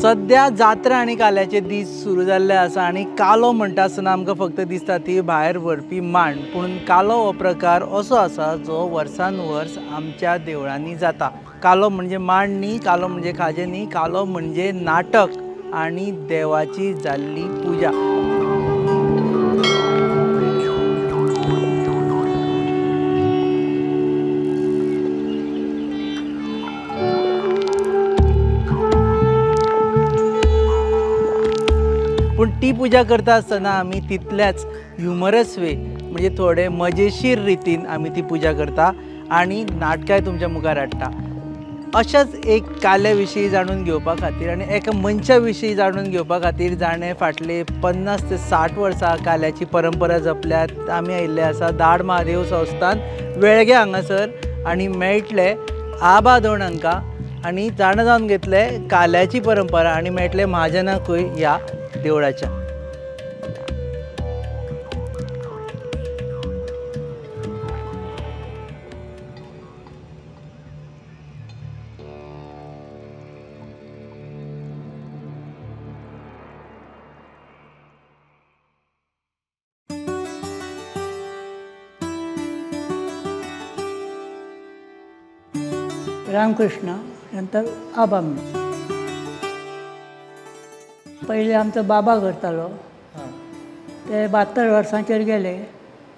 सद्या जात्रा आनी काल्याचे दीस सुरू जाल्ले आसा आनी कालो म्हणटा आसतना आमकां फक्त दिसता ती भायर व्हरपी मांड, पूण कालो हो प्रकार असो आसा जो वर्सान वर्स आमच्या देवळांनी जाता। कालो म्हणजे मांड न्ही, कालो म्हणजे खाजें न्ही, कालो म्हणजे नाटक आनी देवाची जाल्ली पुजा। पूण ती पुजा करता आसतना आमी तितल्याच ह्युमरस वे म्हणजे थोडे मजेशीर रितीन आमी ती पुजा करता आनी नाटकांय तुमच्या मुखार हाडटा। अशाच एक काल्या विशीं जाणून घेवपा खातीर आनी एका मनशा विशीं जाणून घेवपा खातीर जाणें फाटले 50 ते 60 वर्सां काल्याची परंपरा जपल्यात आमी आयिल्ले आसा दाड महादेव संस्थान वेळगे हांगासर आनी मेळटले आबा दोण हांकां आनी जाणा जावन घेतले काल्याची परंपरा आनी मेळटले महाजनाकूय ह्या देवळाच्या। रामकृष्ण नंतर आबा पयलीं आमचो बाबा करतालो, ते 72 वर्सांचेर गेले।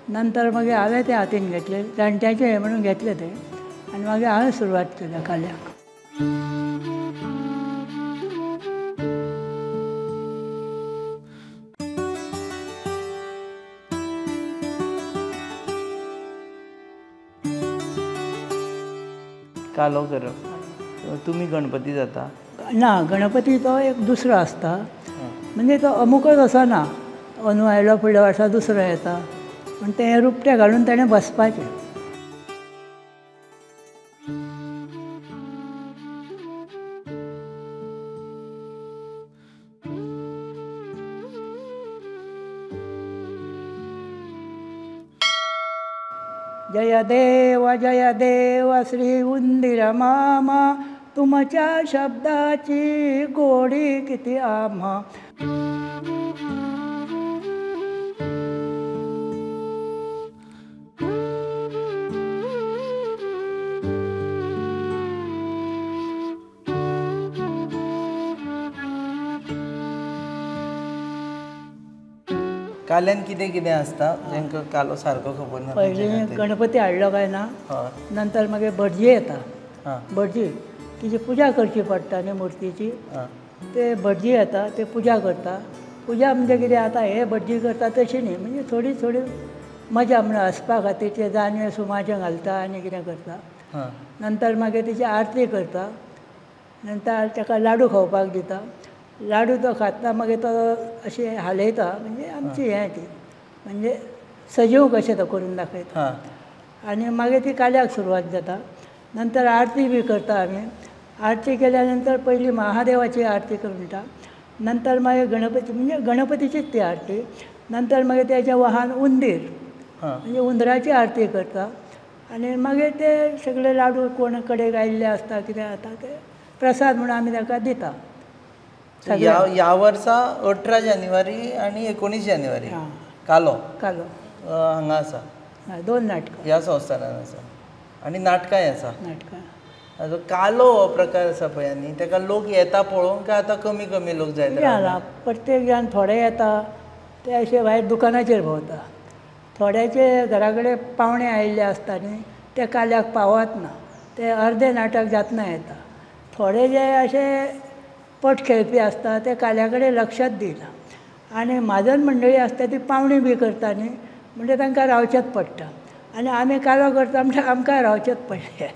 नंतर मागीर हांवें ते हातीन घेतले, जाणट्यांचें हें म्हणून घेतलें तें आनी मागीर हांवें सुरवात केल्या काल्याक। कालो करप तुमी गणपती जाता ना? गणपती तो एक दुसरो आसता, म्हणजे तो अमुकच आसना, अंदू आयलो फुडल्या वर्सा दुसरो येता, पूण तें रुपटें घालून ताणें बसपाचें। जय देव जय देव श्री उंदीर मामा, तुमच्या शब्दाची गोडी किती आम्हा। काल्यान कितें कितें आसता जेंका कालो सारको खबर ना? पयलीं गणपती हाडलो काय ना, नंतर मागीर भटजी येता, भटजी तिची पुजा करची पडटा न्ही मुर्तीची, ते भटजी येता ते पुजा करता। पुजा म्हणजे कितें आतां हे भटजी करता तशी न्ही, म्हणजे थोडी थोडी मजा म्हणून हसपा खातीर ते जानवें सुमाचें घालता आनी कितें करता। नंतर मागीर तिची आरती करता, नंतर ताका लाडू खावपाक दिता, लाडू तो खाता मागीर तो अशें हालयता, म्हणजे आमची हें ती म्हणजे सजीव कशें तो करून दाखयता आनी मागीर ती काल्याक सुरवात जाता। नंतर आरती बी करता आमी, आरती केल्या नंतर पयलीं महादेवाची आरती करून नंतर मागीर गणपती, म्हणजे गणपतीचीच ती आरती। नंतर मागीर तेजें वाहन उंदीर, म्हणजे उंदराची आरती करता आनी मागीर ते सगळे लाडू कोण कडेक आयिल्ले आसता कितें जाता ते प्रसाद म्हणून आमी ताका दिता। ह्या वर्सा 18 जानेवारी आनी 19 जानेवारी कालो कालो हांगा आसा, दोन नाटकां ह्या संस्थानान आसा आनी नाटकांय आसा। नाटकां कालो हो प्रकार आसा पळय न्ही, ताका लोक येता पळोवंक काय आतां कमी कमी लोक जायत ना? प्रत्येक जाण थोडे येता ते अशे भायर दुकानाचेर भोंवता, थोड्याचे घरा कडेन पावणे आयिल्ले आसता न्ही ते काल्याक पावत ना, ते अर्दे नाटक जातना येता। थोडे जे अशे पट खेळपी आसता ते काल्या कडेन लक्षात दिना आनी म्हाजन मंडळी आसता ती पावणी बी करता न्ही, म्हणजे तांकां रावचेंच पडटा आनी आमी कालो करता म्हणजे आमकां रावचेंच पडलें,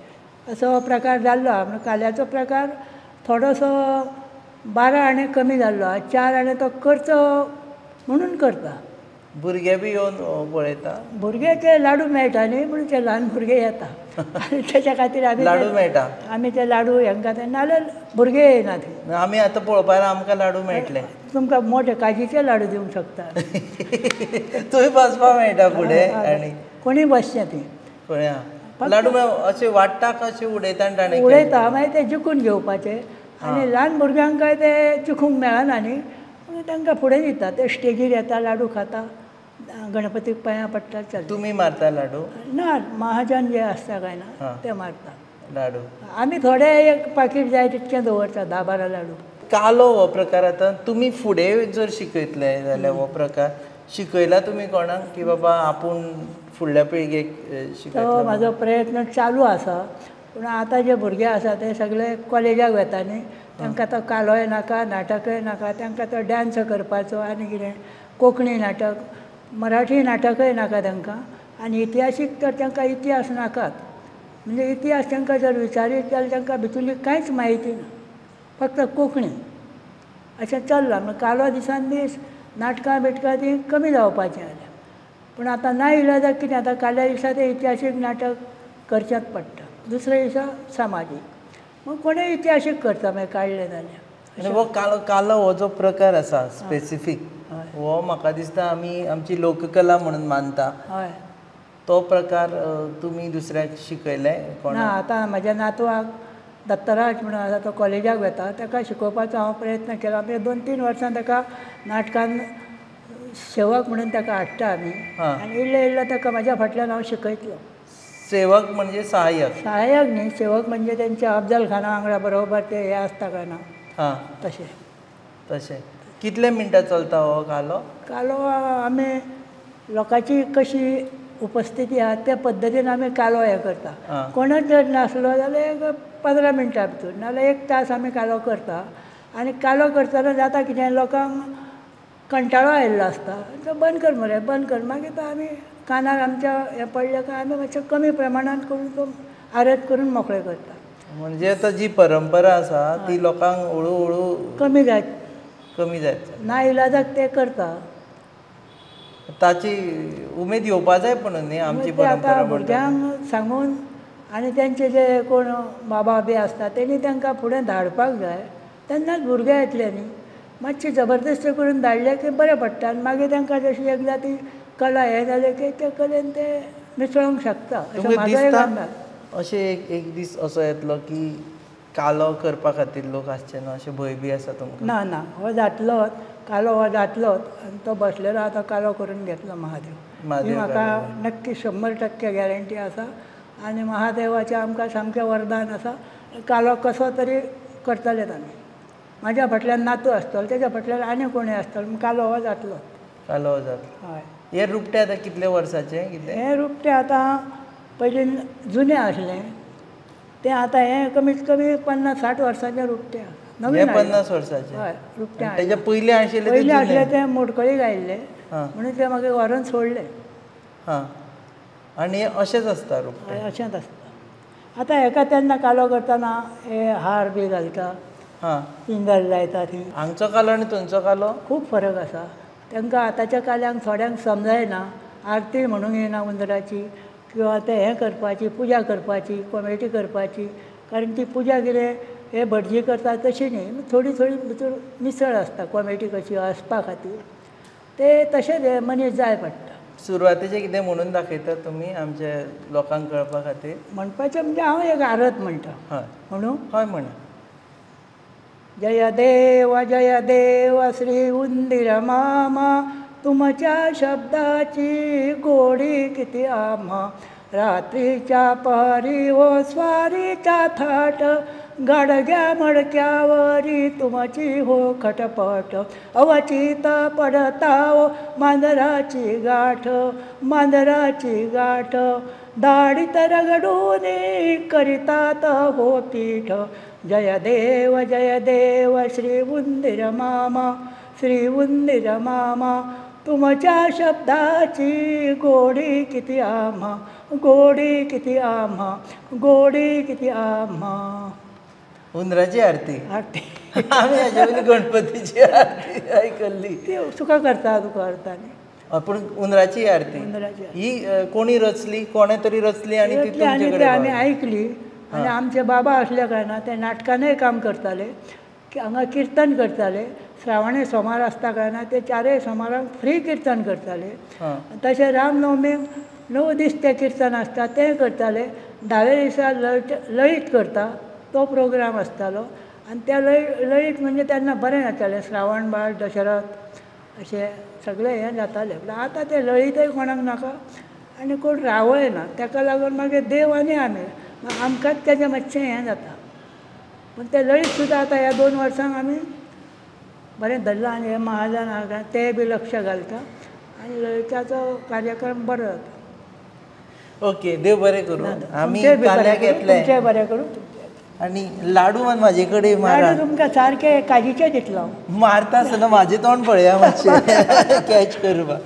असो हो प्रकार जाल्लो आहा। म्हणून काल्याचो प्रकार थोडोसो 12 आणे कमी जाल्लो आहा, 4 आणे तो करचो म्हणून करता। भुरगे बी येवन पळयता? भुरगे ते लाडू मेळटा न्ही म्हणून ते ल्हान भुरगे येता आनी तेच्या खातीर आमी लाडू मेळटा, आमी ते लाडू हेंकां नाल्यार भुरगे येयना थंय. आमी आतां पळोवपाक आमकां लाडू मेळटले, तुमकां मोटे काजीचे लाडू दिवंक शकता. थंय बसपाक मेळटा फुडें आनी कोणीय बसचें थंय. पळया लाडू अशें वाडटा कशें उडयता? उडयता मागीर ते जिखून घेवपाचे आनी ल्हान भुरग्यांक काय ते जिखूंक मेळना न्ही, तांकां फुडें दिता. ते स्टेजीर येता, लाडू खाता, गणपतीक पांयां पडटा. चल तुमी मारता लाडू? ना, महाजन जे आसता काय ना ते मारता लाडू. आमी थोडे एक पाकीट जाय तितकें दवरता, 10-12 लाडू. कालो हो प्रकार आतां तुमी फुडें जर शिकयतले जाल्यार हो प्रकार शिकयला तुमी कोणाक की बाबा आपूण फुडल्या पिळगेक शिकयतलो? तो म्हाजो प्रयत्न चालू आसा, पूण आतां जे भुरगे आसा ते सगळे कॉलेजाक वता न्ही, तांकां तो कालोय नाका, नाटकय नाका, तांकां तो डांस करपाचो आनी कितें कोंकणी नाटक, मराठी नाटकय नाका तांकां, आनी इतिहासीक तर तांकां इतिहास नाकात. म्हणजे इतिहास तांकां जर विचारीत जाल्यार तांकां भितरली कांयच म्हायती ना, फक्त कोंकणी अशें चल्लां. म्हणून कालो दिसान दीस नाटकां बिटकां तीं कमी जावपाचीं जाल्या. पूण आतां ना इलाजाक कितें, आतां काल्या दिसा तें इतिहासीक नाटक करचेंच पडटा, दुसऱ्या दिसा सामाजीक, मग कोणूय इतिहासीक करता मागीर काडलें जाल्यार. हो कालो, कालो हो जो प्रकार आसा स्पेसिफीक हो म्हाका दिसता आमी आमची लोककला म्हणून मानता. हय, तो प्रकार तुमी दुसऱ्याक शिकयले? ना, आतां म्हज्या नातवाक दत्तराज म्हणून आसा, तो कॉलेजाक वता, ताका शिकोवपाचो हांव प्रयत्न केला. म्हणजे 2-3 वर्सां ताका नाटकान सेवक म्हणून ताका हाडटा आमी, आनी इल्लें इल्लें ताका म्हाज्या फाटल्यान हांव शिकयतलो. सेवक म्हणजे सहाय्यक? सहाय्यक न्ही, सेवक म्हणजे तेंच्या अफजल खाना वांगडा बरोबर ते हे आसता काय ना तशें. तशें कितले मिनटां चलता हो कालो? कालो आमी लोकांची कशी उपस्थिती आसा त्या पद्दतीन आमी कालो हें करता. कोणच जर नासलो जाल्यार 15 मिनटां भितर, नाल्यार 1 तास आमी कालो करता. आनी कालो करतना जाता कितें, लोकांक कंटाळो आयिल्लो आसता, तो बंद कर मरे, बंद कर. मागीर तो आमी कानार आमच्या हें पडलें काय आमी मातशें कमी प्रमाणांत करून तो आरत करून मोकळे करता. म्हणजे आतां जी परंपरा आसा ती लोकांक हळू हळू कमी जायत, कमी जायत ना इलाजाक ते करता. ताची उमेद येवपा जाय पण न्ही आमची परंपरा. भुरग्यांक सांगून आनी तेंचे जे कोण बाबा बी आसता तेणी तांकां फुडें धाडपाक जाय, तेन्नाच भुरगे येतले न्ही. मातशी जबरदस्ती करून धाडले की बरें पडटा, आनी मागीर तांकां जशी एकदां ती कला हें जालें की ते कलेन ते मिसळोंक शकता. तुमकां दिसता अशें एक दीस असो येतलो की कालो करपा खातीर लोक आसचे ना, अशें भंय बी आसा तुमकां? ना ना, हो जातलोच कालो, हो जातलोच. आनी तो बसलेलो आतां कालो करून घेतलो महादेव, ही म्हाका नक्की 100% गॅरंटी आसा. आनी महादेवाचें आमकां सामकें वरदान आसा. कालो कसो तरी करतलेच आमी. म्हाज्या फाटल्यान नातू आसतलो, तेज्या फाटल्यान आनी कोणूय आसतलो, कालो हो जातलो. कालो हो जातलो. हय. हे रुपटें आतां कितले वर्साचें? कितें हें रुपटें आतां पयलीं जुनें आसलें तें, आतां हें कमीत कमी 50-60 वर्सांचें रुपटें आसा. नवीन 50 वर्साचें? हय, रुपटें. तेज्या पयलीं आशिल्लें? पयलीं आसलें तें मोडकळीक आयिल्लें म्हणून तें मागीर व्हरून सोडलें. हां, आनी अशेंच आसता रुपटें? अशेंच आसता. आतां हेका तेन्ना कालो करतना हे हार बी घालता, पिंजर लायता. ती हांगचो कालो आनी थंयचो कालो खूब फरक आसा. तांकां आतांच्या काल्यांक थोड्यांक समजायना, आरती म्हणूंक येना उंदराची, किंवा ते हें करपाची, पुजा करपाची, कॉमेडी करपाची. कारण ती पुजा कितें हे भटजी करता तशी न्ही, थोडी थोडी भितर मिसळ आसता कॉमेडी कशी आसपा खातीर. ते तशेंच हे मनीस जाय पडटा. सुरवातेचें कितें म्हणून दाखयतात तुमी आमच्या लोकांक कळपा खातीर? म्हणपाचें म्हणजे हांव एक आरत म्हणटा. हय म्हणूं? हय म्हणा. जय देव जय देव श्री उंदीर मामा, तुमच्या शब्दाची गोडी किती आम्हा. रात्रीच्या पहरी हो स्वारीचा थाट, गाडग्या मडक्यावरी तुमची हो खटपट. अवचित पडताओ मांजराची गाठ, मांजराची गाठ. दाढीत रगडून करितात हो पीठ. जय देव जय देव श्री उंदीर मामा, श्री उंदीर मामा, तुमच्या शब्दाची गोडी किती आम्हा, गोडी किती आम्हा, गोडी किती आम्हा. उंदराची आरती? आरती. आमी हाजे पयलीं गणपतीची आरती आयकल्ली. ती तुका करता, तुका करता न्ही. पूण उंदराची आरती ही कोणी रचली, कोणे तरी रचली आनी ती तुमचे कडेन आमी आयकली. आनी आमचे बाबा आसल्या कारणान ते नाटकानूय काम करताले, हांगा किर्तन करताले. श्रावणे सोमार आसता कारणान ते चारय सोमाराक फ्री किर्तन करताले. तशें रामनवमीक 9 दीस ते किर्तन आसता तें करताले. 10व्या दिसा लळीत करता तो प्रोग्राम आसतालो. आनी त्या लळीत म्हणजे तेन्ना बरें जातालें, श्रावण बाळ दशरथ अशें सगळें हें जातालें. पूण आतां तें लळीतय कोणाक नाका आनी कोण रावय ना, ताका लागून मागीर देव आनी आमी आमकांच तेजें मातशें हें जाता. पूण तें लळीत सुद्दां आतां ह्या 2 वर्सांक आमी बरें धरलां आनी हे महाजन आहा ते बी लक्ष घालता आनी लळिताचो कार्यक्रम बरो जाता. ओके, देव बरें करूं. आमी काल्याक येतले, तुमचें बरें करूं. आनी लाडू मन म्हाजे कडेन लाडू तुमकां सारके काजीचे दितलो. मारता आसतना म्हाजें तोंड पळया मातशें कॅच करपाक.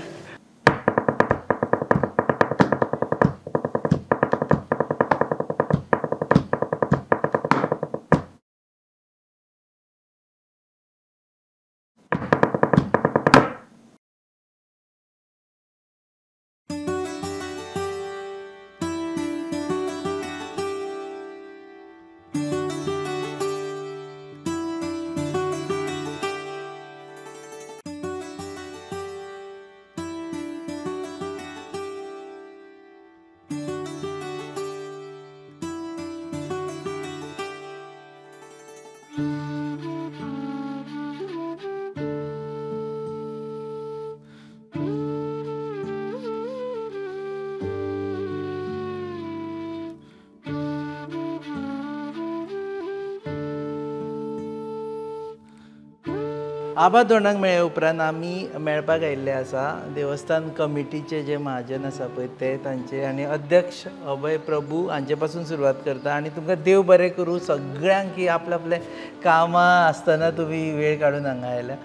आबा धोंडाक मेळ्ळे उपरांत आमी मेळपाक आयिल्ले आसा देवस्थान कमिटीचे जे महाजन आसा पळय ते तांचे आनी अध्यक्ष अभय प्रभू हांचे पासून सुरवात करता. आनी तुमकां देव बरें करूं सगळ्यांक की आपले आपले कामां आसतना तुमी वेळ काडून हांगा आयल्या.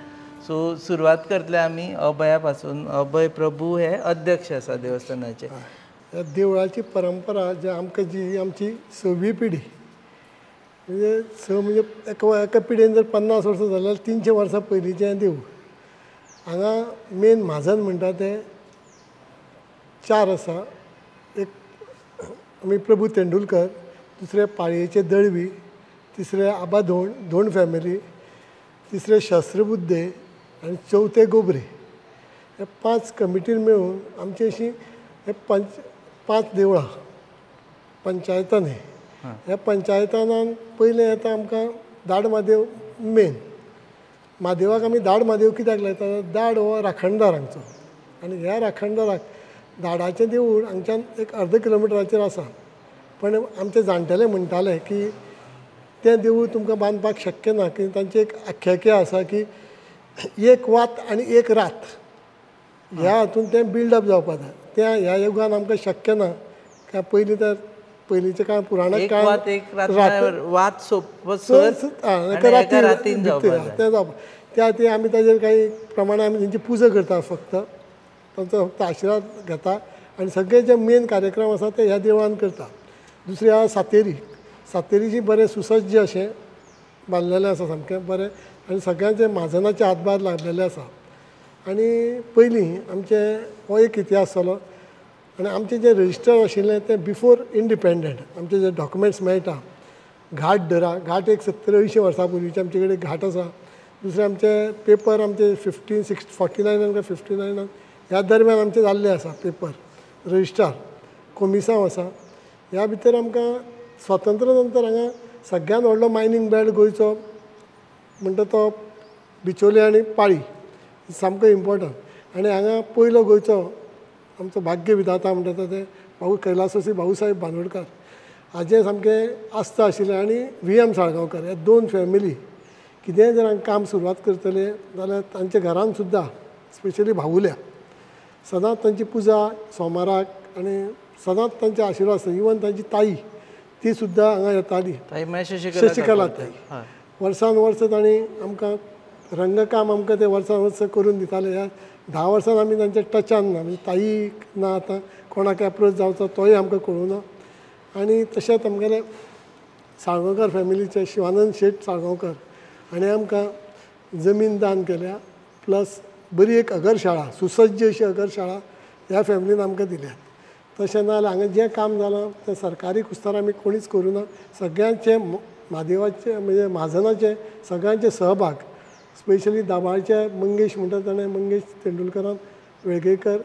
सो सुरवात करतले आमी अभया पासून. अभय प्रभू हे अध्यक्ष आसा देवस्थानाचे. ह्या देवळाची परंपरा जे आमकां जी आमची 6वी पिढी म्हणजे स म्हणजे एका पिढयेन जर 50 वर्सां जाल्यार 300 वर्सां पयलींचें हें देवूळ. हांगा मेन म्हाजन म्हणटा ते 4 आसा. एक आमी प्रभू तेंडुलकर, दुसरे पाळयेचे दळवी, तिसरे आबा धोंड, धोंड फॅमिली, तिसरे शस्त्रबुद्धे आनी चवथे गोबरे. हे 5 कमिटीन मेळून आमची अशी हे 5 देवळां पंचायतांनी. ह्या पंचायतान पयलें येता आमकां दाड म्हादेव मेन. म्हादेवाक आमी दाड म्हादेव कित्याक लायता? दाड हो राखणदार हांगचो आनी ह्या राखणदाराक दाडाचें देवूळ हांगच्यान एक अर्द किलोमिटराचेर आसा. पण आमचे जाणटेले म्हणटाले की तें देवूळ तुमकां बांदपाक शक्य ना, की तांची एक आख्यायिका आसा की एक वात आनी एक रात ह्या हातून तें बिल्डअप जावपाक जाय. त्या ह्या युगान आमकां शक्य ना. काय पयलीं तर पयलींच्या काळार पुराणाक काळार वात सोंपसर रातीन तें जावपाक त्या खातीर आमी ताजेर काही प्रमाणे आमी तेंची पुजा करता, फक्त तांचो फक्त आशिर्वाद घेता आनी सगळे जे मेन कार्यक्रम आसा ते ह्या देवळान करता. दुसरें आसा सातेरी. सातेरीची बरें सुसज्ज अशें बांदलेलें आसा सामकें बरें आनी सगळ्यांचे म्हाजनाचे हातभार लागलेले आसा. आनी पयलीं आमचे हो एक इतिहास जालो. आनी आमचें जें रजिस्टर आशिल्लें तें बिफोर इंडिपेंडंट आमचे जे डॉक्युमेंट्स मेळटा. घाट धरा, घाट एक 70-80 वर्सां पूर्वीचे आमचे कडेन घाट आसा. दुसरें आमचे पेपर आमचे 49 काय 59 ह्या दरम्यान आमचे जाल्ले आसा पेपर रजिस्ट्रार कोमिसांव आसा. ह्या भितर आमकां स्वातंत्र्य नंतर हांगा सगळ्यान व्हडलो मायनींग बेल्ट गोंयचो म्हणटा तो बिचोले आनी पाळी सामको इम्पोर्टंट. आनी हांगा पयलो गोंयचो आमचो भाग्य विधाता म्हणटा ते भाऊ कैलासवासी भाऊसाहेब बांदोडकर हाजें सामकें आस्था आशिल्लें आनी VM Salgaonkar ह्या 2 फॅमिली कितेंय जर हांगा काम सुरवात करतले जाल्यार तांच्या घरान सुद्दां स्पेशली भाऊल्या सदांच तांची पुजा सोमाराक आनी सदांच तांचे आशिर्वाद आसता. इवन तांची ताई ती सुद्दां हांगा येताली, शशिकला ताई. वर्सान वर्स तांणी आमकां रंगकाम आमकां ते वर्सान वर्स करून दिताले. ह्या 10 वर्सान आमी तांच्या टचान ना, म्हणजे ताई ना आतां कोणाक एप्रोच जावचो तोय आमकां कळूं ना. आनी तशेंच आमगेले साळगांवकर फॅमिलीचे शिवानंद शेठ साळगांवकर हाणें आमकां जमीन दान केल्या, प्लस बरी एक अगरशाळा, सुसज्ज अशी अगरशाळा ह्या फॅमिलीन आमकां दिल्या. तशें ना जाल्यार हांगा जें काम जालां तें सरकारी कुस्तार आमी कोणीच करूं ना. सगळ्यांचे म्हादेवाचे म्हणजे म्हाजनाचे सगळ्यांचे सहभाग, स्पेशली दाबाळचे मंगेश म्हणटा ताणें, मंगेश तेंडुलकरान वेळगेकर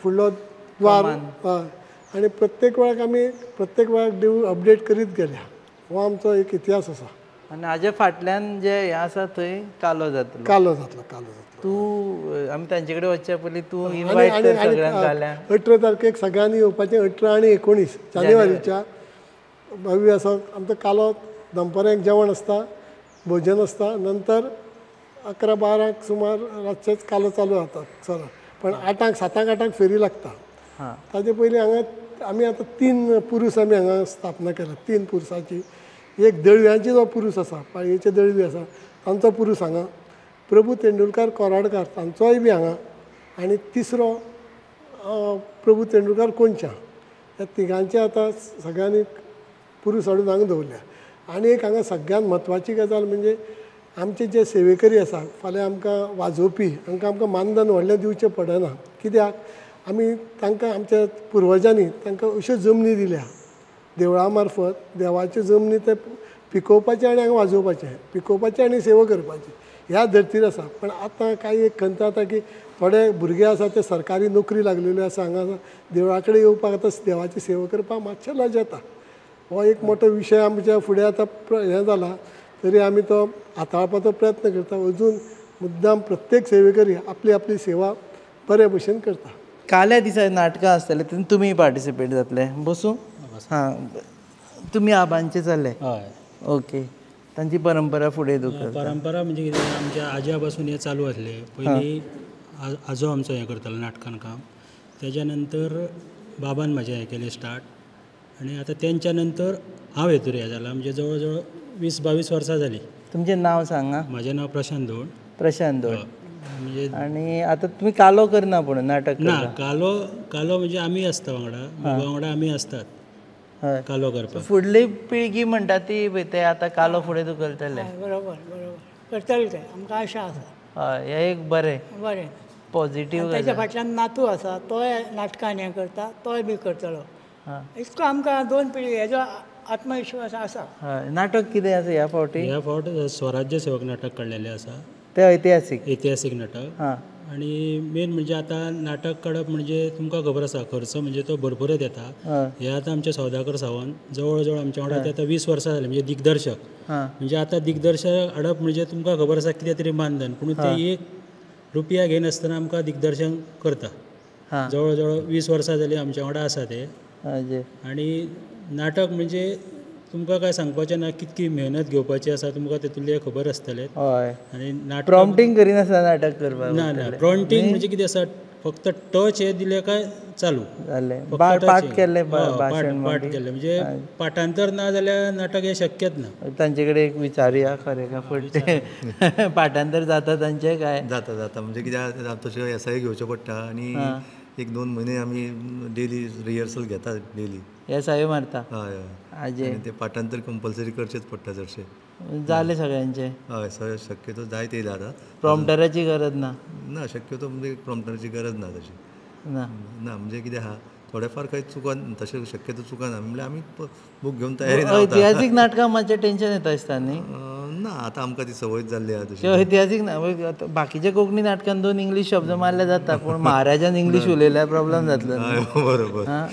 फुडलो द्वार, आनी प्रत्येक वेळाक आमी प्रत्येक वेळाक देवूळ अपडेट करीत गेल्या. हो आमचो एक इतिहास आसा. आनी हाजे फाटल्यान जे हें आसा थंय कालो जातलो, कालो जातलो, कालो जातलो. तूं आमी तांचे कडेन वचच्या पयलीं तूं इनवायट कर सगळ्यांक काल्याक. 18 तारखेक सगळ्यांनी येवपाचें, 18 आनी 19 जानेवारीच्या भव्य आसा आमचो कालो. दनपारां एक जेवण आसता, भोजन आसता, नंतर 11-12 सुमार रातचेच कालो चालू जाता सरळ. पण 8, 7, 8 फेरी लागता. ताजे पयलीं हांगा आमी आतां 3 पुरूस आमी हांगा स्थापना केला. 3 पुरुसाची, एक दळव्यांची जो पुरूस आसा, पाळयेचे दळवी आसा तांचो पुरूस हांगा, प्रभू तेंडुलकार कोराडकार तांचोय बी हांगा, आनी तिसरो प्रभू तेंडुलकार कोनशा. ह्या तिगांचे आतां सगळ्यांनी पुरूस हाडून हांगा दवरल्या. आनी एक हांगा सगळ्यांत म्हत्वाची गजाल म्हणजे आमचे जे सेवेकरी आसा, फाल्यां आमकां वाजोवपी, हांकां आमकां मानधन व्हडलें दिवचें पडना. कित्याक आमी तांकां आमच्या पुर्वजांनी तांकां अश्यो जमनी दिल्या देवळा मार्फत, देवाच्यो जमनी ते पिकोवपाचें आनी हांगा वाजोवपाचें, पिकोवपाचें आनी सेवा करपाची ह्या धर्तीर आसा. पण आतां कांय एक खंत जाता की थोडे भुरगे आसा ते सरकारी नोकरी लागलेले आसा, हांगा देवळा कडेन येवपाक आतां देवाची सेवा करपाक मातशें लज येता. हो एक मोठो विशय आमच्या फुडें आतां हें जाला, तरी आमी तो हाताळपाचो प्रयत्न करता. अजून मुद्दाम प्रत्येक सेवेकरी आपली आपली सेवा बरे भशेन करता. काल्या दिसा नाटकां आसतले तेन्ना तुमी पार्टिसिपेट जातले? बसूं? हां, तुमी आबांचे जाले? हय. ओके, तांची परंपरा फुडें दवरता. परंपरा म्हणजे कितें, आमच्या आज्या पासून हें चालू आसलें. पयलीं आजो आमचो हें करतालो नाटकान काम, तेज्या नंतर बाबान म्हाजें हें केलें स्टार्ट, आनी आतां तेंच्या नंतर हांव हेतूर हें जाला. म्हणजे जवळ जवळ 20-22 वर्सां जालीं. तुमचें नांव सांगा. म्हाजें नांव प्रशांत धोंड. प्रशांत धोंड. म्हणजे आनी आतां तुमी कालो करना पूण नाटक? ना, कालो कालो म्हणजे आमी आसता वांगडा, मोगा वांगडा आमी आसतात कालो करपाक. फुडली पिळगी म्हणटा ती पळय ते आतां कालो फुडें धुकलतले. बरोबर बरोबर करतले ते, आमकां आशा आसा. हय, हें एक बरें बरें पॉझिटीव. ताच्या फाटल्यान नातू आसा, तोय नाटकान हें करता, तोय बी करतलो. इतको आमकां 2 पिळगी हेजो आत्मविश्वास आसा. नाटक कितें आसा ह्या फावटी? ह्या फावट स्वराज्य सेवक नाटक काडलेलें आसा. ते ऐतिहासीक, ऐतिहासीक नाटक. आनी मेन म्हणजे आतां नाटक काडप म्हणजे तुमकां खबर आसा खर्च म्हणजे तो भरपूरच येता. हे आतां आमचे सौदाकर सावंत जवळ जवळ आमच्या वांगडा ते आतां 20 वर्सां जालीं. म्हणजे दिग्दर्शक, म्हणजे आतां दिग्दर्शक हाडप म्हणजे तुमकां खबर आसा कितें तरी मानधन, पूण ते 1 रुपया घेयनासतना आमकां दिग्दर्शन करता. जवळ जवळ 20 वर्सां जालीं आमच्या वांगडा आसा ते. आनी नाटक म्हणजे तुमकां काय सांगपाचें ना, कितकी मेहनत घेवपाची आसा तुमकां तेतूंतलें खबर आसतलें. आनी नाटक प्रॉम्प्टींग करिनासतना नाटक करपाक ना, ना प्रॉम्प्टींग म्हणजे कितें आसा, फक्त टच हें दिलें काय चालू जालें. पाठ केल्लें, पाठ केल्लें म्हणजे पाठांतर ना जाल्यार नाटक हें शक्यच ना. तांचे कडेन एक विचारुया खरें काय फट पाठांतर जाता तांचें काय? जाता जाता, म्हणजे कित्याक तशें एसआय घेवचें पडटा आनी 1-2 म्हयने आमी डेली रिहर्सल घेता, डेली एसआय मारता. हय हय, ते पाठांतर कंपल्सरी करचेच पडटा चडशें. जालें सगळ्यांचें? हय, सगळें शक्यतो जायत येयला आतां. प्रॉम्प्टराची गरज ना? ना, शक्यतो म्हणजे प्रॉम्प्टराची गरज ना तशी ना. ना म्हणजे कितें आहा, थोडे फार खंय चुकन तशें शक्यतो चुकना, म्हणल्यार आमी बूक घेवन तयारी. ऐतिहासीक नाटकां मातशें टेंशन येता दिसता न्ही? ना, आतां आमकां ती संवय जाल्ली आहा तशी. ऐतिहासीक ना, बाकीच्या कोंकणी नाटकान 2 इंग्लीश शब्द मारले जाता, पूण महाराजान इंग्लीश उलयल्यार प्रॉब्लम जातलो. बरोबर.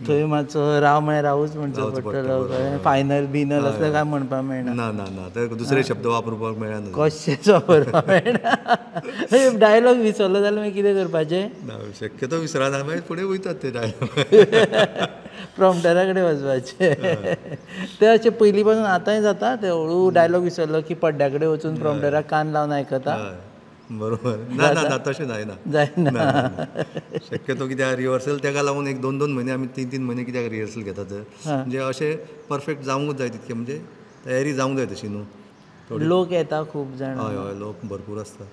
थंय मातसो राव म्हळ्यार रावूच म्हणचो पडटलो, फायनल बिनल असलें काय म्हणपाक मेळना. ना ना ना, ते दुसरे शब्द वापरपाक मेळना, कशेंच वापरपाक मेळना. डायलॉग विसरलो जाल्यार मागीर कितें करपाचें? ना, शक्यतो विसरना, मागीर फुडें वयतात ते डायलॉग. प्रॉम्प्टरा कडेन वचपाचें ते अशें पयलीं पासून आतांय जाता, ते हळू डायलॉग विसरलो की पड्ड्या कडेन वचून प्रॉम्प्टराक कान लावन आयकता. बरोबर. ना ना ना, तशें जायना, जायना शक्यतो. कित्याक रिहर्सल तेका लागून 1-2-2 म्हयने आमी 3-3 म्हयने कित्याक रिहर्सल घेतात, म्हणजे अशें परफेक्ट जावंकूच जाय तितकें, म्हणजे तयारी जावंक जाय तशी न्हू. लोक येता खूब जाण? हय हय, लोक भरपूर आसता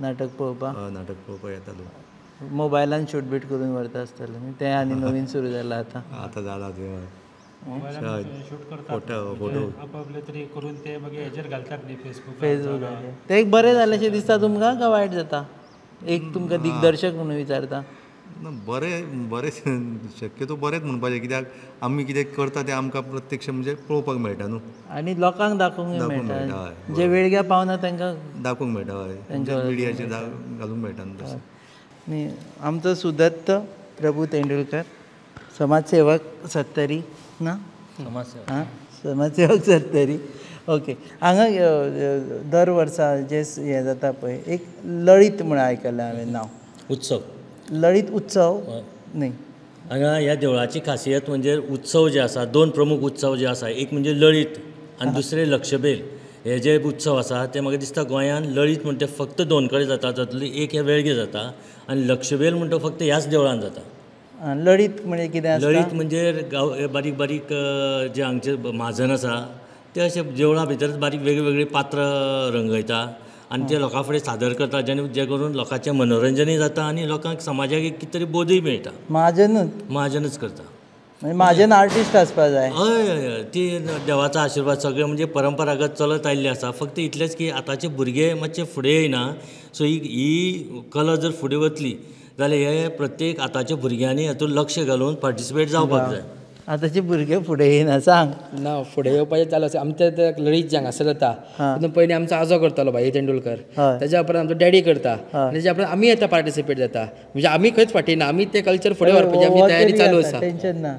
नाटक पळोवपाक. नाटक पळोवपाक येता लोक. मोबायलान शूट बीट करून व्हरता आसतले तें, आनी नवीन सुरू जालां आतां. आतां जालां तें. शूट करतात, आपापले तरी करून ते मागीर हेजेर घालतात न्ही फेसबूक. फेसबुकार ते एक बरें जालें दिसता तुमकां काय वायट जाता? एक तुमकां दिग्दर्शक म्हणून विचारता. ना बरें बरें शक्यतो बरेंच म्हणपाचें, कित्याक आमी कितें करता तें आमकां प्रत्यक्ष म्हणजे पळोवपाक मेळटा न्हू आनी लोकांक दाखोवंक मेळटा, जे वेळग्या पावना तांकां दाखोवंक मेळटा, हय मिडियाचेर घालूंक मेळटा न्हू तशें. न्ही आमचो सुदत्त प्रभू तेंडुलकर, समाजसेवक सत्तरी ना, समाजसेवक सत्तरी. ओके, हांगा दर वर्सा जे हें जाता पळय एक लळीत म्हूण आयकलें हांवें नांव, उत्सव, लळीत उत्सव न्ही. हांगा ह्या देवळाची खासियत म्हणजे उत्सव जे आसा, दोन प्रमुख उत्सव जे आसा, एक म्हणजे लळीत आनी दुसरे लक्षबेल. हे जे उत्सव आसा ते म्हाका दिसता गोंयांत लळीत म्हणटा फक्त दोन कडेन जाता, तातूंतली एक हे वेळगे जाता आनी लक्षबेल म्हणटा फक्त ह्याच देवळान जाता. लळीत म्हणजे कितें? लळीत म्हणजे गांव बारीक बारीक जे हांगचे म्हाजन आसा ते अशे देवळां भितर बारीक वेगळी पात्रां रंगयता आनी ते लोकां फुडें सादर करता, जे करून लोकांचें मनोरंजनूय जाता आनी लोकांक समाजाक एक कितें तरी बोधूय मेळटा. म्हाजनूच म्हाजनूच करता, म्हाजन आर्टिस्ट आसपा जाय. हय हय, ती देवाचो आशिर्वाद सगळें म्हणजे परंपरागत चलत आयिल्लें आसा. फक्त इतलेंच की आतांचे भुरगे मातशे फुडें येयना, सो ही कला जर फुडें वतली जाल्यार हे प्रत्येक आतांच्या भुरग्यांनी हातूंत लक्ष घालून पार्टिसिपेट जावपाक जाय. आतांचे भुरगे फुडें येयना सांग ना, फुडें येवपाचें चालू आसा. आमचे ते लळीत जे हांगासर जाता तितून पयलीं आमचो आजो करतालो भाई तेंडुलकर, तेज्या उपरांत आमचो डॅडी करता आनी तेज्या उपरांत आमी आतां पार्टिसिपेट जाता. म्हणजे आमी खंयच फाटीं ना, आमी तें कल्चर फुडें व्हरपाची आमची तयारी चालू आसा. टेंशन ना,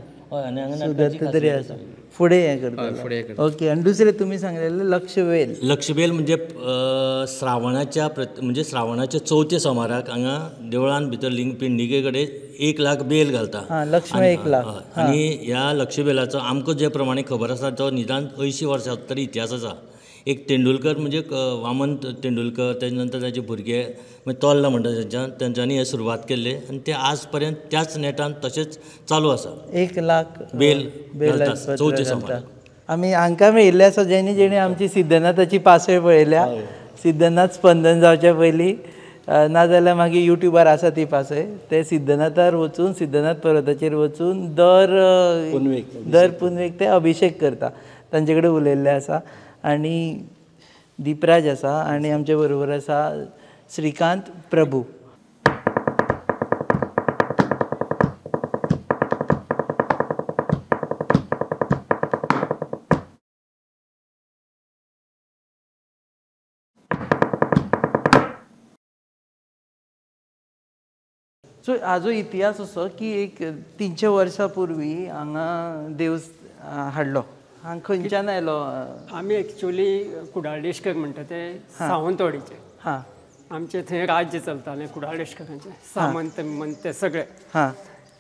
तरी आसा फुडें हें करता. ओके, आनी दुसरें तुमी सांगलेलें लक्षवेल. लक्षवेल म्हणजे श्रावणाच्या म्हणजे श्रावणाच्या चवथ्या सोमाराक हांगा देवळान भितर लिंग पिंडिके कडेन 1 लाख बेल घालता. लक्ष्मी 1 लाख. आनी ह्या लक्षवेलाचो आमकां जे प्रमाणे खबर आसा तो निदान 80 वर्सां तरी इतिहास आसा. एक तेंडुलकर म्हणजे वामन तेंडुलकर, तेजे नंतर ताजे भुरगे मागीर तोल्ला म्हणटा तेंच्यान, तेंच्यांनी हें सुरवात केल्लें आनी ते आज पर्यंत त्याच नेटान तशेंच चालू आसा. 1 लाख बेल घालता चवथ्या सोमाराक. आमी हांकां मेळिल्ले आसा जेणी जेणी आमची सिद्धनाथाची पासय पळयल्या, सिद्धनाथ स्पंदन जावच्या पयलीं, नाजाल्यार मागीर युट्यूबार आसा ती पासय. ते सिद्धनाथार वचून, सिद्धनाथ पर्वताचेर वचून दर पुनवेक ते अभिशेक करता. तांचे कडेन उलयल्ले आसा. आनी दीपराज आसा आनी आमचे बरोबर आसा श्रीकांत प्रभू. सो हाजो इतिहास असो की एक 300 वर्सां पूर्वी हांगा देव हाडलो. हांगा खंयच्यान आयलो? आमी एक्चुअली कुडाळदेशकर म्हणटा ते सावंतवाडीचे. हां, आमचे थंय राज्य चलतालें कुडाळदेशकरांचें, सामंत बिमंत ते सगळे. हां,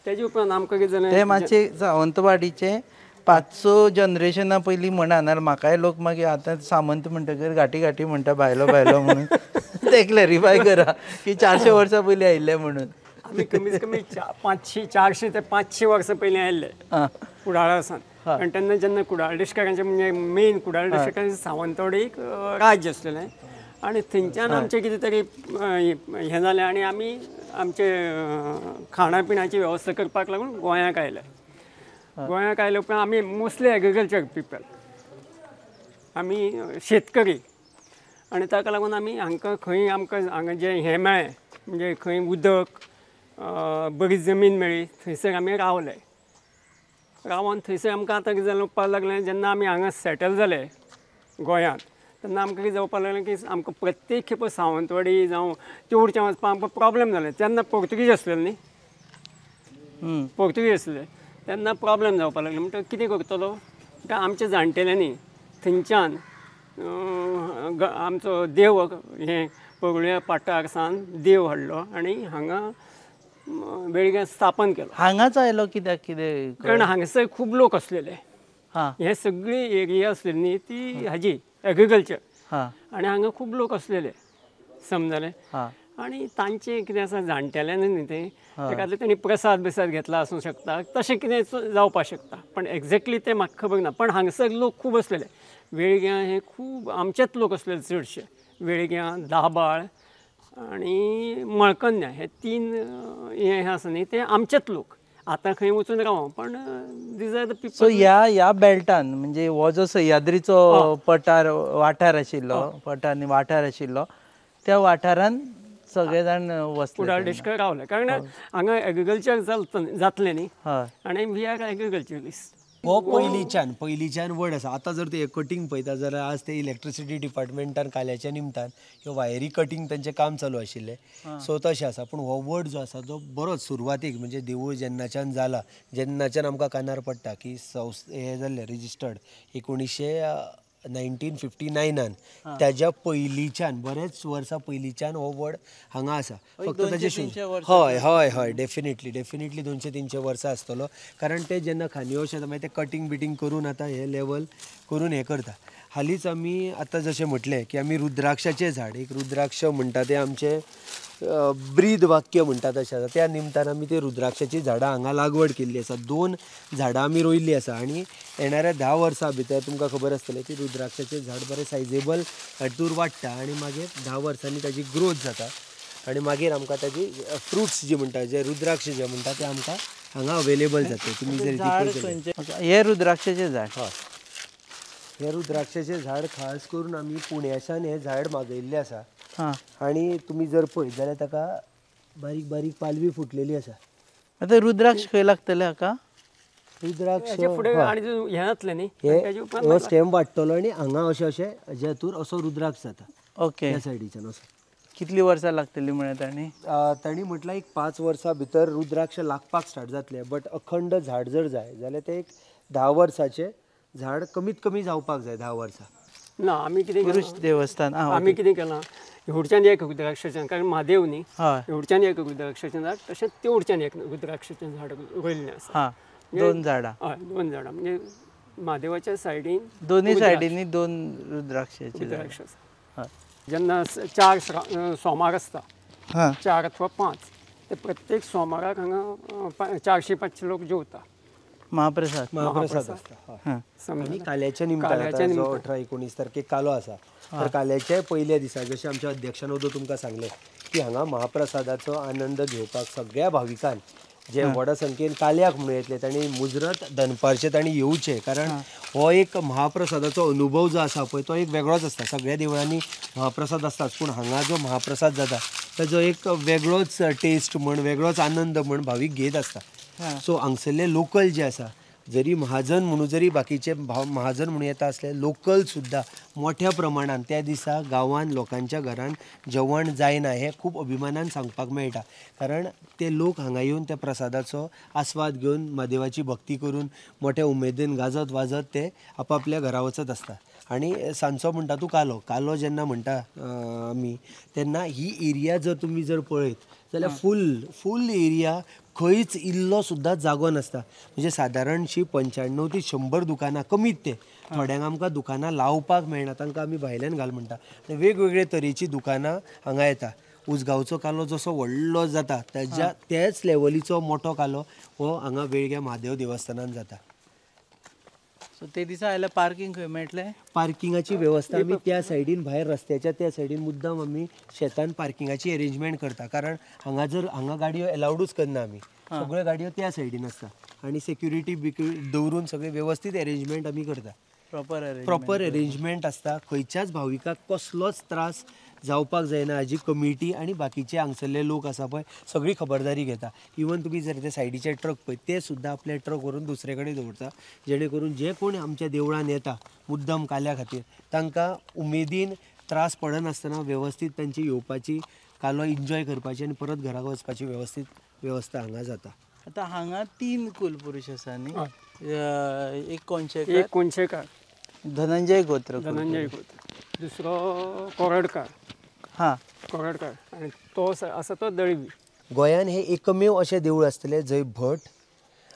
तेजे उपरांत आमकां कितें जालें, ते मातशे सावंतवाडीचे 5-6 जनरेशनां पयलीं म्हणा, नाल्यार म्हाकाय लोक मागीर आतां सामंत म्हणटकीर घाटी घाटी म्हणटा भायलो भायलो म्हणून ते क्लॅरिफाय करा की 400 वर्सां पयलीं आयिल्ले म्हणून. आमी कमीत कमी 400 ते 500 वर्सां पयलीं आयिल्ले कुडाळा सावन. आनी तेन्ना जेन्ना कुडाळदेशकरांचें म्हणजे मेन कुडाळदेशकरांचें सावंतवाडी एक राज्य आसलेलें आनी थंयच्यान आमचें कितें तरी हें जालें आनी आमी आमचे खाणा पिण्याची वेवस्था करपाक लागून गोंयाक आयले. गोंयाक आयले उपरांत आमी मोस्टली एग्रीकल्चर पिपल, आमी शेतकरी आनी ताका लागून आमी हांकां खंय आमकां हांगा जें हें मेळ्ळें म्हणजे खंय उदक बरी जमीन मेळ्ळी थंयसर आमी रावले. रावन थंयसर आमकां आतां कितें जावपाक लागलें, जेन्ना आमी हांगा सेटल जाले गोंयांत तेन्ना आमकां कितें जावपाक लागलें की आमकां प्रत्येक खेपो सावंतवाडी जावं तेवडचें वचपाक आमकां प्रोब्लेम जालें. तेन्ना पोर्तुगीज आसलेले न्ही, पोर्तुगीज आसले तेन्ना प्रोब्लेम जावपाक लागले. म्हणटकीर कितें करतलो म्हणटा आमच्या जाणटेल्यांनी थंयच्यान आमचो देव हें पगळ्या पाटार सावन देव हाडलो आनी हांगा वेळग्यां स्थापन केलो. हांगाच आयलो कित्याक कितें? कारण हांगासर खूब लोक आसलेले. हे सगळी एरिया आसलेली न्ही ती हाजी एग्रीकल्चर आनी हांगा खूब लोक आसलेले, समजलें. आनी तांचें कितें आसा जाणटेल्यांनी न्ही तें ताका तेणी प्रसाद बिसाद घेतला आसूं शकता, तशें कितें जावपाक शकता, पण एक्झॅक्टली तें म्हाका खबर ना. पण हांगासर लोक खूब आसलेले. वेळग्यां हे खूब आमचेच लोक आसलेले चडशे, वेळग्यां, दाबाळ आनी मळकन्या हे 3 हे आसा न्ही ते आमचेच लोक. आतां खंय वचून राव पण these are the people. So ह्या ह्या बेल्टान म्हणजे हो जो सह्याद्रीचो पठार वाठार आशिल्लो, पठार आनी वाठार आशिल्लो त्या वाठारान सगळे जाण वसले, कुडाळ रावले, कारण हांगा एग्रीकल्चर जातलें न्ही आनी we are agriculturalist. हो पयलींच्यान पयलींच्यान वड आसा. आतां जर ते कटींग पळयता जाल्यार आज ते इलेक्ट्रिसिटी डिपार्टमेंटान काल्याच्या निमतान ह्यो वायरी कटींग तांचें काम चालू आशिल्लें, सो तशें आसा. पूण हो वड जो आसा तो बरोच सुरवातीक म्हणजे देवूळ जेन्नाच्यान जाला जेन्नाच्यान आमकां कानार पडटा की हें जाल्लें रजिस्टर्ड 1959 ताज्या पयलींच्यान बरेच वर्सां पयलींच्यान हो वड हांगा आसा. फक्त ताजे हय हय हय डेफिनेटली डेफिनेटली 200-300 वर्सां आसतलो, कारण ते जेन्ना खांदयो अशें मागीर ते कटींग बिटींग करून आतां हे लेवल करून हें करता. हालींच आमी आतां जशें म्हटलें की आमी रुद्राक्षाचें झाड, एक रुद्राक्ष म्हणटा तें आमचें ब्रीद वाक्य म्हणटा तशें आसा, त्या निमतान आमी ते रुद्राक्षाचीं झाडां हांगा लागवड केल्ली आसा. 2 झाडां आमी रोयिल्लीं आसा आनी येणाऱ्या 10 वर्सां भितर तुमकां खबर आसतलें की रुद्राक्षाचें झाड बरें सायजेबल हातूर वाडटा आनी मागीर 10 वर्सांनी ताजी ग्रोथ जाता आनी मागीर आमकां ताजी फ्रुट्स जी म्हणटा, जे रुद्राक्ष जे म्हणटा ते आमकां हांगा अवेलेबल जाता. तुमी जर हे रुद्राक्षाचें झाड, हय हे रुद्राक्षाचें झाड खास करून आमी पुण्याच्यान हें झाड मागयिल्लें आसा आनी तुमी जर पळयत जाल्यार ताका बारीक बारीक पालवी फुटलेली आसा. आतां रुद्राक्ष खंय लागतले हाका? रुद्राक्ष हे स्टेम वाडटलो आनी हांगा अशें अशें हाजे हातूर असो रुद्राक्ष जाता. ओके, त्या सायडीच्यान असो. कितली वर्सां लागतली म्हळ्यार तांणी? तांणी म्हटलां एक 5 वर्सां भितर रुद्राक्ष लागपाक स्टार्ट जातले, बट अखंड झाड जर जाय जाल्यार तें एक 10 वर्साचें झाड कमीत कमी जावपाक जाय. 10 वर्सां ना आमी कितें पुरुष देवस्थान आमी कितें केलां, हेवटेच्यान एक रुद्राक्षाचें, कारण म्हादेव न्ही, हेवटेच्यान एक रुद्राक्षाचें झाड तशेंच तेवटेच्यान एक रुद्राक्षाचें झाड रोयिल्लें आसा. 2 झाडां, हय 2 झाडां म्हणजे म्हादेवाच्या सायडीन दोनूय सायडींनी 2 रुद्राक्षाचीं रुद्राक्ष आसा. जेन्ना 4 सोमार आसता, 4 अथवा 5, ते प्रत्येक सोमाराक हांगा 400-500 लोक जेवता. महाप्रसाद महाप्रसाद आसता. आनी काल्याच्या निमतान जो 18-19 तारखेक कालो आसा तर काल्याच्या पयल्या दिसा जशें आमच्या अध्यक्षान वदो तुमकां सांगलें की हांगा महाप्रसादाचो आनंद घेवपाक सगळ्या भाविकांक जे व्हडा संख्येन काल्याक म्हणून येतले तांणी मुजरत दनपारचे तांणी येवचे, कारण हो एक महाप्रसादाचो अनुभव जो आसा पळय तो एक वेगळोच आसता. सगळ्या देवळांनी महाप्रसाद आसताच, पूण हांगा जो महाप्रसाद जाता ताजो एक वेगळोच टेस्ट म्हण वेगळोच आनंद म्हण भावीक घेत आसता. सो हांगसरले लोकल जे आसा, जरी महाजन म्हणून जरी बाकीचे महाजन म्हणून येता आसले, लोकल सुद्दां मोठ्या प्रमाणान त्या दिसा गांवान लोकांच्या घरान जेवण जायना हें खूब अभिमानान सांगपाक मेळटा, कारण ते लोक हांगा येवन त्या प्रसादाचो आस्वाद घेवन म्हादेवाची भक्ती करून मोठ्या उमेदीन गाजत वाजत ते आपापल्या घरा वचत आसता. आनी सांजचो म्हणटा तूं कालो, कालो जेन्ना म्हणटा आमी तेन्ना ही एरिया जर तुमी जर पळयत जाल्यार फूल फूल एरिया खंयच इल्लो सुद्दां जागो नासता. म्हणजे सादारणशी 95 ते 100 दुकानां कमीत ते, थोड्यांक आमकां दुकानां लावपाक मेळना, तांकां आमी भायल्यान घाल म्हणटा. आनी वेगवेगळे तरेचीं दुकानां हांगा येता. उजगांवचो कालो जसो व्हडलो जाता ताज्या त्याच लेवलीचो मोठो कालो हो हांगा वेळग्या म्हादेव देवस्थानान जाता. सो ते दिसा आयल्यार पार्किंग खंय मेळटलें? पार्किंगाची वेवस्था आमी त्या सायडीन भायर रस्त्याच्या त्या सायडीन मुद्दाम आमी शेतान पार्किंगाची एरेंजमेंट करता, कारण हांगा जर हांगा गाडयो एलावडूच करना आमी, सगळ्यो गाडयो त्या सायडीन आसता आनी सेक्युरिटी दवरून सगळे वेवस्थीत एरेंजमेंट आमी करता. प्रॉपर एरेंजमेंट आसता, खंयच्याच भाविकाक कसलोच त्रास जावपाक जायना हाजी कमिटी आनी बाकीचे हांगसरले लोक आसा पळय सगळी खबरदारी घेता. इवन तुमी जर ते सायडीचे ट्रक पळय ते सुद्दां आपले ट्रक व्हरून दुसरे कडेन दवरता, जेणे करून जे कोण आमच्या देवळान येता मुद्दम काल्या खातीर तांकां उमेदीन त्रास पडनासतना वेवस्थीत तांची येवपाची, कालो एन्जॉय करपाची आनी परत घरा वचपाची वेवस्थीत वेवस्था हांगा जाता. आतां हांगा 3 कुलपुरुष आसा न्ही, एक कोनशेकर, एक कोनशेकर धनंजय गोत्र, धनंजय गोत्र, दुसरो कोरडकार, हां कोरडकार, आनी तो आसा तो दळवी. गोंयान हे एकमेव अशें देवूळ आसतलें जंय भट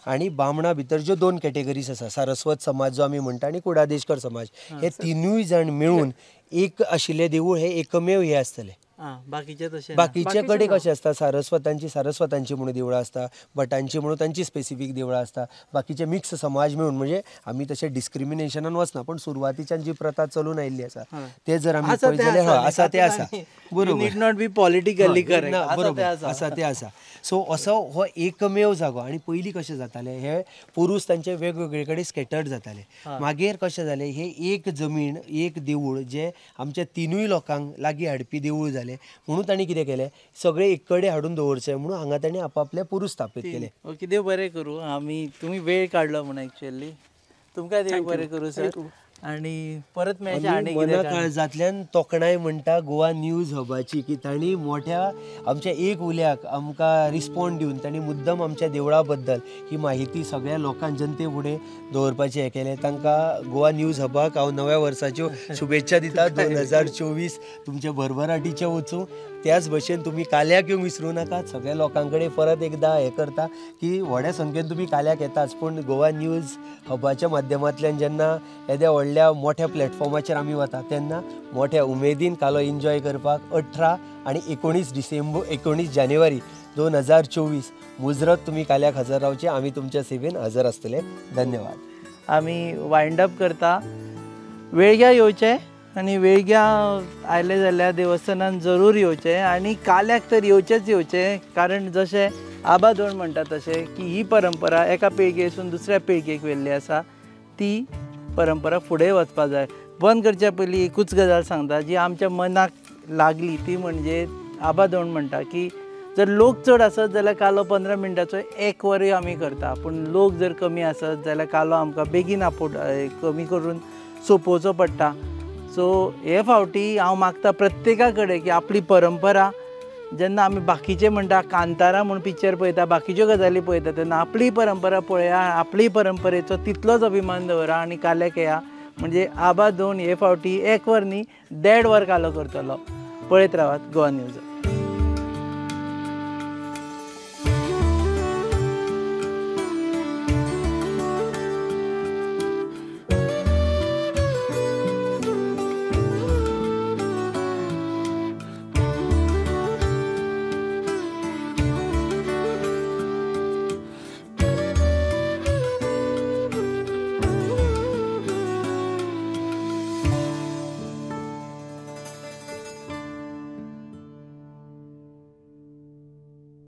आनी बामणा भितर ज्यो 2 कॅटेगरीज आसा, सारस्वत समाज जो आमी म्हणटा आनी कुडादेशकर समाज, हे तिनूय जाण मेळून एक आशिल्लें देवूळ हे एकमेव हे आसतलें. बाकीचे तशें बाकीचे कडेन कशें आसता, सारस्वतांची म्हणून देवळां आसता, भटांची म्हणून तांची स्पेसिफीक देवळां आसता, बाकीचे मिक्स समाज मेळून, म्हणजे आमी तशें डिस्क्रिमिनेशनान वचना, पण सुरवातीच्यान जी प्रथा चलून आयिल्ली आसा ते जर आमी पळयत जाल्यार आसा ते आसा, बरोबर, need not be politically correct, बरोबर आसा ते आसा. सो असो हो एकमेव जागो. आनी पयलीं कशें जातालें, हे पुरूस तांचे वेगवेगळे कडेन स्कॅटर्ड जाताले, मागीर कशें जालें, हे एक जमीन एक देवूळ जे आमच्या तिनूय लोकांक लागीं हाडपी देवूळ जालें म्हणून तांणी कितें केलें, सगळे एक कडेन हाडून दवरचें म्हणून हांगा तांणी आपापले पुरूस स्थापीत केले. ओके, देव बरें करूं, आमी तुमी वेळ काडलो म्हणून एक्चुअली तुमकां देव बरें करूं सर, आनी परत मेळचें. आनी मना काळजांतल्यान तोखणाय म्हणटा गोवा न्यूज हबाची की तांणी मोठ्या आमच्या एक उल्याक आमकां रिस्पॉन्ड दिवन तांणी मुद्दम आमच्या देवळा बद्दल ही माहिती सगळ्या लोकांक जनते फुडें दवरपाचें हें केलें. तांकां गोवा न्यूज हबाक हांव नव्या वर्साच्यो शुभेच्छा दिता. 2024 तुमच्या भरभराटीचें वचूं, त्याच भशेन तुमी काल्याक येवंक विसरूं नाकात. सगळ्या लोकां कडेन परत एकदां हें करता की व्हड्या संख्येन तुमी काल्याक येताच, पूण गोवा न्यूज हबाच्या माध्यमांतल्यान जेन्ना येद्या व्हडल्या मोठ्या प्लॅटफॉर्माचेर आमी वता तेन्ना मोठ्या उमेदीन कालो एन्जॉय करपाक 18 आनी 19 जानेवारी 2024 मुजरत तुमी काल्याक हजर रावचे. आमी तुमच्या सेवेन हजर आसतले. धन्यवाद. आमी वायंड अप करता. वेळग्या येवचें आनी वेळग्या आयले जाल्यार देवस्थानान जरूर येवचें आनी काल्याक तर येवचेंच येवचें, कारण जशें आबा दोण म्हणटा तशें की ही परंपरा एका पिळगेसून दुसऱ्या पिळगेक व्हेल्ली आसा, ती परंपरा फुडें वचपा जाय. बंद करच्या पयलीं एकूच गजाल सांगता जी आमच्या मनाक लागली, ती म्हणजे आबा दोण म्हणटा की जर लोक चड आसत जाल्यार कालो 15 मिनटाचो एक वरय आमी करता, पूण लोक जर कमी आसत जाल्यार कालो आमकां बेगीन कमी करून सोंपोवचो पडटा. सो हे फावटी हांव मागता प्रत्येका कडेन की आपली परंपरा, जेन्ना आमी बाकीचे म्हणटा कांतारा म्हूण पिक्चर पळयता, बाकीच्यो गजाली पळयता, तेन्ना आपली परंपरा पळया, आपली परंपरेचो तितलोच अभिमान दवरा आनी काल्याक येया. म्हणजे आबा दोन हे फावटी एक वर न्ही 1.5 वर कालो करतलो. पळयत रावात गोवा न्यूज.